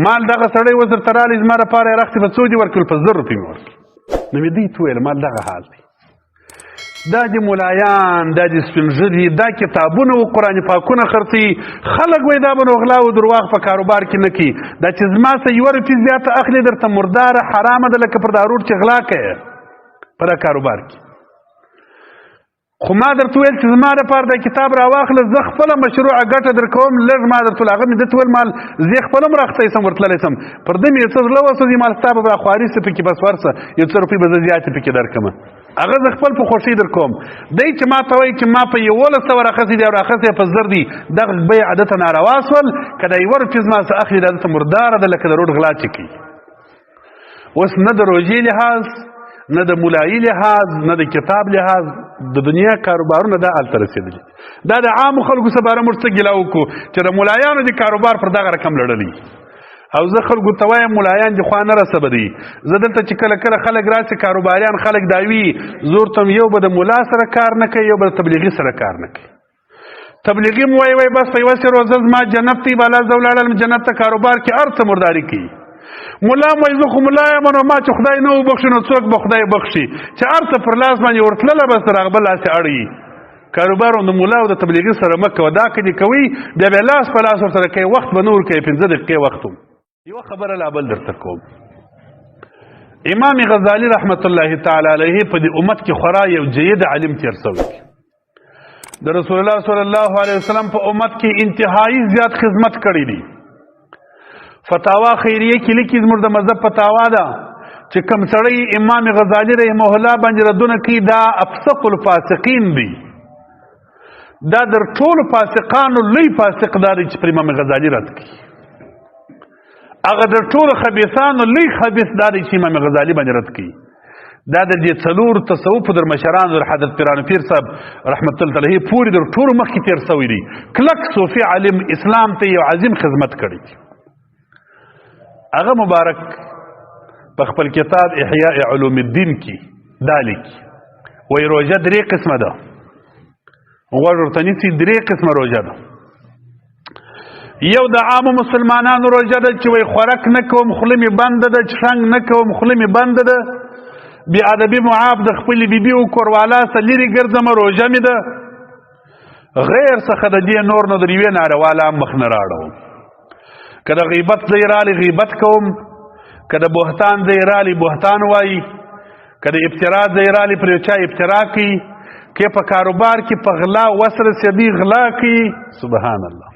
مال دغه سړی اوس درته رالی، زما دپاره یې راخسې، په څو دي ورکړل؟ په 1000 روپۍ مې ورکړل. نو مې دوی ته وویل، مال دغه حال دی، دا دي ملایان، دا دي سپین ږیري، دا کتابونه او قرآن پاکونه خرڅوي. خلک وایي دا به نو غلا او درواغ په کاروبار کې نه کوي. دا چې زما څه یوه روپۍ زیاته اخلي درته مرداره حرامه ده، لکه پر دا روډ چې غلا کوې په دا کاروبار کې. خو ما درته ویل چې زما دپاره دا کتاب راواخله، زه خپله مشروع ګټه در کوم. لږ ما درته ویل، هغه مې ده ته ویل، مال زه خپله هم راختی سم، ورتللی سم، پر ده مې یو څه زړه وسوځي، مال ستا به خواري څه پکې بس ورسه، یو څه روپۍ به زه زیاتې پکې درکړم، هغه زه خپل په خوښۍ در کوم. دی چې ما ته وایي چې ما په 1100 راخستی دی او راخستی په 1000 دی، دغه بیع ده ته ناروا سول. که دا یوه روپۍ زما څه اخلي، دا ده ته مرداره ده، لکه د روډ غلا چې کوي. اوس نه د روژې لحاظ، نه د مولایي لحاظ، نه د کتاب لحاظ، د دنیا کاروبارونه دا هلته رسېدلي. دا د عامو خلکو څخه باره موږ څه ګیله وکړو چې د مولایانو د کاروبار پر دغه رقم لړلی. او زه خلکو ته وایم مولایان دې خوا نه رسبدي. زه دلته چې کله کله خلک راسي، کاروباریان خلک داوي، زور تم یو به د مولا سره کار نه کوي، یو به د تبلیغي سره کار نه کوي. تبلیغي مو وای وای بس په یوه سې روزه زما جنت دی، بالا زه ولاړم جنت ته، کاروبار کې هر څه مرداري کوي. ملا مو وایي زه خو ملا یم، نو ما چې خدای نه وبخښي نو څوک به خدای بخښي؟ چې هر څه پر لاس باندې ورتلله بس تر هغه بل لاس اړوي. کاروبار د مولا او د تبلیغي سره مه کوه، دا که دې کوي بیا به لاس په لاس ورسره کوي، وخت به نور کوي، 5 دقیقې وخت هم. یوه خبره لا بل درته کوم. امام غزالی رحمت الله تعالی علیه په دې امت کې خورا یو جید عالم تیر شوی دی. د رسول الله صلی الله علیه وسلم په امت کې انتهایی زیات خدمت کړی دی. فتاوا خیریه کې لیکي، زموږ د مذهب فتاوا ده چې کم سړی امام غزالی رحمه الله باندې ردونه کوي، دا افسق الفاسقین دی، دا در ټولو فاسقانو لوی فاسق دا دی چې پر امام غزالی رد کوي. هغه در ټولو خبیثانو لوی خبیث دا دی چې امام غزالی باندې رد کوي. دا د دې څلور تصوف در مشرانو در حضرت پیرانو پیر صاحب رحمت الله علیه پورې در ټولو مخکې تیر سوی دی. کلک صوفي عالم اسلام ته یو عظیم خدمت کړی دی. هغه مبارک په خپل کتاب احیاء علوم الدین کې دا لیکي، وایي روژه درې قسمه ده، غوږ ورته نیسي، درې قسمه روژه ده. یو د عامو مسلمانانو روژه ده چې وایي خوراک نه کوم، خوله مې بنده ده، چښنګ نه کوم، خوله مې بنده ده، بې ادبي معاف د خپلې بیبي او کوروالا څخه لرې ګرځم، روژه مې ده، غیر څخه د دې نور نو د یوې ناروا لا مخ نه راړوم. که د غیبت ځای رالی غیبت کوم، که د بهتان ځای رالی بهتان وایي، که د ابترا ځای رالی پر یو چا ابترا کوي، که په کاروبار کې په غلا وسره سیدی غلا کوي. سبحان الله.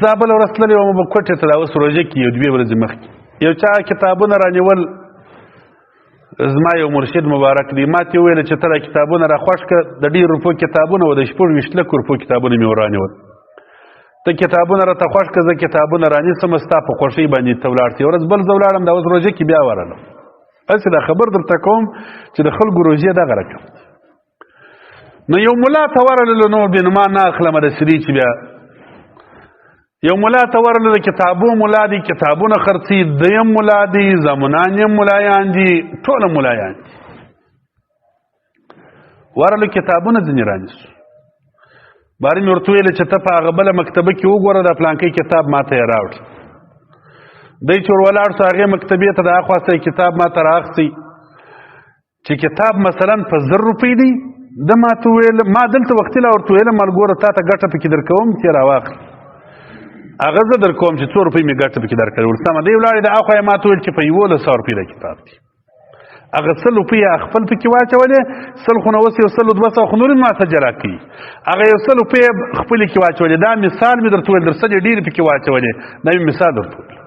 زه بله ورځ تللی وم کوټې ته، دا اوس روژه کې یو دوې ورځې مخکې یو چا کتابونه رانیول، زما یو مرشد مبارک دی، ما ته وویل چې ته دا کتابونه را خوښ کړه، د ډېرو روپو کتابونه و، د 26 لکو روپو کتابونه مې ورانیول، ته کتابونه راته خوښ کړه، زه کتابونه رانیسم، ستا په خوښۍ باندې ته ولاړ سې. ورځ بل زه ولاړم، دا اوس روژه کې بیا ورغلم. هسې دا خبر درته کوم چې د خلکو روژې دغه رقم. نو یو ملا ته ورغللو، نو بیا نو ما نه اخلم د سړي چې بیا یو ملا ته ورغلو، د کتابو ملا دی، کتابونه خرڅي، دیم ملا دی، زامنان یې ملایان دي، ټوله ملایان دي. ورغلو کتابونه ځینې رانیسو. بارې مې ورته وویل چې ته په هغه بله مکتبه کې وګوره، دا پلانکی کتاب ما ته یې راوړ. دی چې ور ولاړ سو هغې مکتبې ته، د اخوا څخه کتاب ما ته رااخیستی، چې کتاب مثلا په 1000 روپۍ دی، ده ما ته وویل، ما دلته وختي لا ورته ویل، مال ګوره تا ته ګټه پکې درکوم چې راواخلي، هغه زه درکوم چې څو روپۍ مې ګټه پکې درکړې. ورته سمه دی ولاړې، د اخوا یې ما ته وویل چې په 1100 روپۍ دا کتاب دی. هغه 100 روپۍ یې خپل پکې واچولې، 100 خو نو اوس یو سل 200 خو نورې ما ته جلا کوي، هغه یو 100 روپۍ یې خپلې کې واچولې. دا مثال مې درته وویل، در سلې ډېرې پکې واچولې، دا مې مثال درته وویل.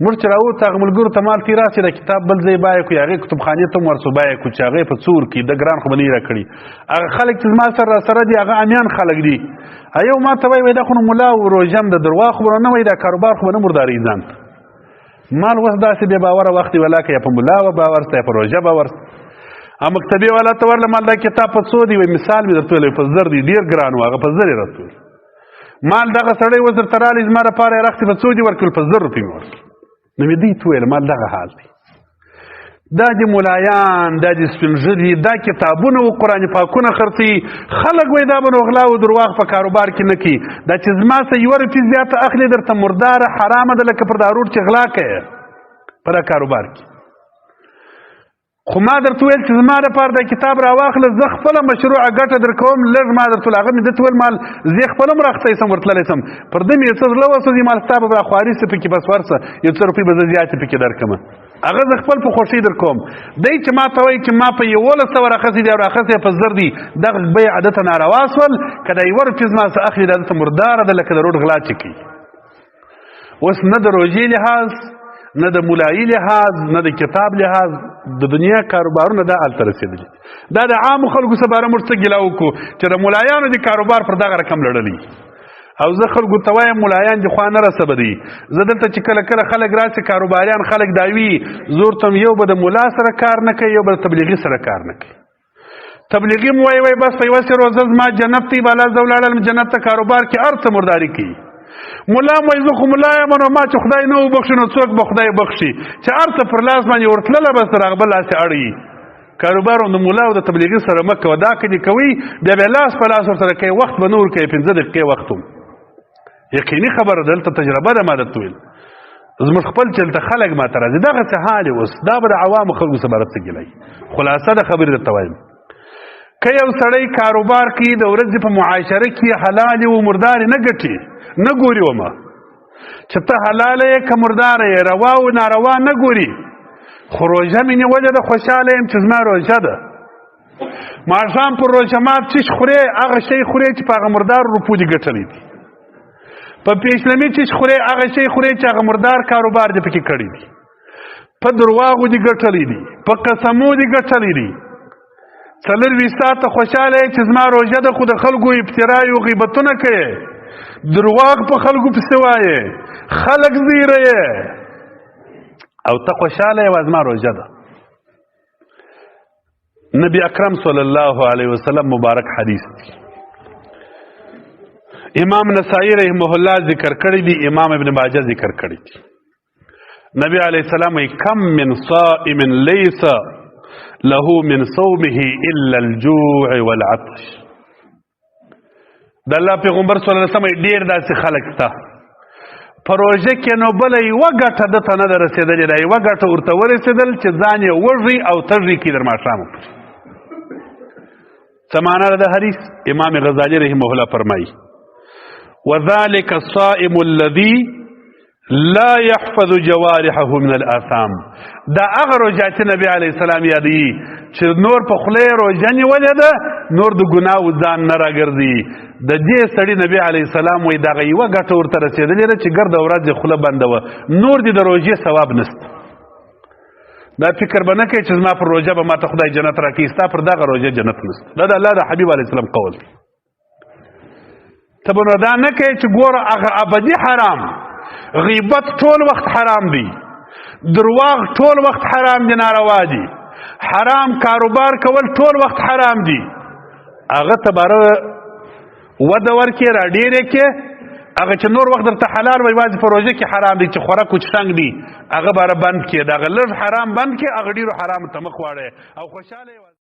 موږ چې راووتو هغه ملګرو ته مال تې راسي، دا کتاب بل ځای بایه کړو، هغې کتبخانې ته هم ورسو بایه کړو چې هغې په څور کې د ګران خو به نه یې راکړي. هغه خلک چې زما سره راسره دي هغه امیان خلک دي. یو ما ته وایي، دا خو نو ملا او روژه هم د درواغ خو به نه وایي، دا کاروبار خو به نه مرداري ځان ته. مال اوس داسې بې باوره وخت دی، ولاکه یا په ملا و باور سته یا په روژه باور سته. مکتبې والا ته ورله، مال دا کتاب په څو دی؟ وایي مثال مې درته ویلی، په 1000 دی، ډېر ګران و، هغه په 1000 یې راته وویل. مال دغه سړی اوس درته رالی، زما دپاره یې راخستی، په څو دي ورکړل؟ په 1000 روپۍ مې ورکړل. نو مې دوی ته وویل، مال دغه حال دی. دا د مولایان، دا د سپینږیري، دا کتابونه او قرآن پاکونه خرڅي. خلک وایي دا به نو غلا او درواغ په کاروبار کې نه کوي. دا چې زما څه یوه روپۍ زیاته اخلي درته مرداره حرامه ده، لکه پر دا روډ چې غلا کوې په دا کاروبار کې. خو ما درته ویل چې زما لپاره دا کتاب راواخله، زه خپله مشروع ګټه در کوم. لږ ما درته ویل، هغه مې ده ته ویل مال زه خپله هم راختی سم، ورتللی سم، پر ده مې یو څه زړه وسوځي، مال ستا به را خواري سي پکې، بس ورسه یو څه روپۍ به زه زیاتې پکې درکړم، هغه زه خپل په خوښۍ در کوم. دی چې ما ته وایي چې ما په 1100 راخیستي دي او راخیستي په 1000 دي، دغه بیع ده ته ناروا سول. که دا یوه روپۍ زما څه اخلي دا ده ته مرداره ده، لکه د روډ غلا چې کوي. اوس نه د روژې لحاظ، نه د مولایي لحاظ، نه د کتاب لحاظ، د دنیا کاروبارونه دا هلته رسېدلي. دا د عامو خلکو څخه باره موږ څه ګیله وکړو چې د مولایانو د کاروبار پر دغه رقم لړلی. او زه خلکو ته وایم مولایان دې خوا نه رسبدي. زه دلته چې کله کله خلک راسي، کاروباریان خلک داوي، زور تم یو به د مولا سره کار نه کوي، یو به د تبلیغي سره کار نه کوي. تبلیغي مو وایي، وایي بس په یوه سې روزه زما جنت دی، بالا زه ولاړم جنت ته، کاروبار کې هر څه مرداري کوي. ملا مو وایي زه خو ملا یم، نو ما چې خدای نه وبخښي نو څوک به خدای بخښي، چې هر څه پر لاس باندې ورتلله بس تر هغه بل لاس یې اړوي. کاروبار د مولا او د تبلیغي سره مه کوه، دا که دې کوي بیا به لاس په لاس ورسره کوي، وخت به نه ورکوي، 5 دقیقې وخت هم. یقیني خبره دلته تجربه ده، ما درته ویل زموږ خپل چې دلته خلک ما ته راځي دغسې حال یې اوس، دا به د عوامو خلکو څخه به څه ګیله وي. خلاصه د خبرې درته وایم، که یو سړی کاروبار کوي د ورځې په معاشره کې حلالې او مردارې نه ګټي، نه ګوري ومه چې ته حلاله یې که مرداره یې، روا او ناروا نه ګوري. خو روژه مې نیولې ده، خوشحاله یم چې زما روژه ده. ماښام پر روژه مات چیش خورې، هغه شی خورې چې په هغه مردارو روپو دې ګټلی دي. په پیشلمي چیش خورې، هغه شی خورې چې هغه مردار کاروبار دې پکې کړی دي. په درواغو دې ګټلی دي، په قسمو دې ګټلی دي. 24 ساعته خوشحاله یې چې زما روژه ده، خو د خلکو افترا او غیبتونه کوې، درواغ په خلکو پسې وایې، خلک زیروې، او ته خوشحاله یې زما روژه ده. نبی اکرم صلی الله علیه وسلم مبارک حدیث دی، امام نسائی رحمه الله ذکر کړی دی، امام ابن ماجه ذکر کړی دی. نبی علیہ السلام کم من صائم ليس له من صومه الا الجوع والعطش. د الله پیغمبر صلی الله علیه وسلم ډیر داسې خلک ته پروژه کې نو بل یوه ګټه ده ته نه ده رسېدلې، دا یوه ګټه ورته ورسېدل چې ځان یې وږي او تږي کړي در ماښامه پورې. څه معنا ده د حدیث؟ امام غزالی رحمه الله فرمایي وذلك الصائم الذي لا يحفظ جوارحه من الآثام. دا هغه روژه چې نبی علیه السلام یادوي چې نور په خوله یې روژه نیولې ده، نور د ګناهو ځان نه راګرځي. د دې سړي نبی علیه السلام وایي دغه یوه ګټه ورته رسېدلې ده چې ګرده ورځ یې خوله بنده وه، نور دې د روژې ثواب نشته. دا فکر به نه کوي چې زما پر روژه به ما ته خدای جنت راکوي، ستا پر دغه روژه جنت نشته. دا د الله د حبیب علیه السلام قول دی. ته به نو دا نه کوې چې ګوره هغه ابدي حرام، غیبت ټول وخت حرام دی، درواغ ټول وخت حرام دی، ناروا دی، حرام کاروبار کول ټول وخت حرام دی، هغه ته باره وده ورکې را ډېرې کې، هغه چې نور وخت درته حلال وي یوازې په روژه کې حرام دی چې خوراک او څښاک دی، هغه باره بند کې، دغه لږ حرام بند کې، هغه ډېرو حرامو ته مخ واړوې او خوشحاله یې.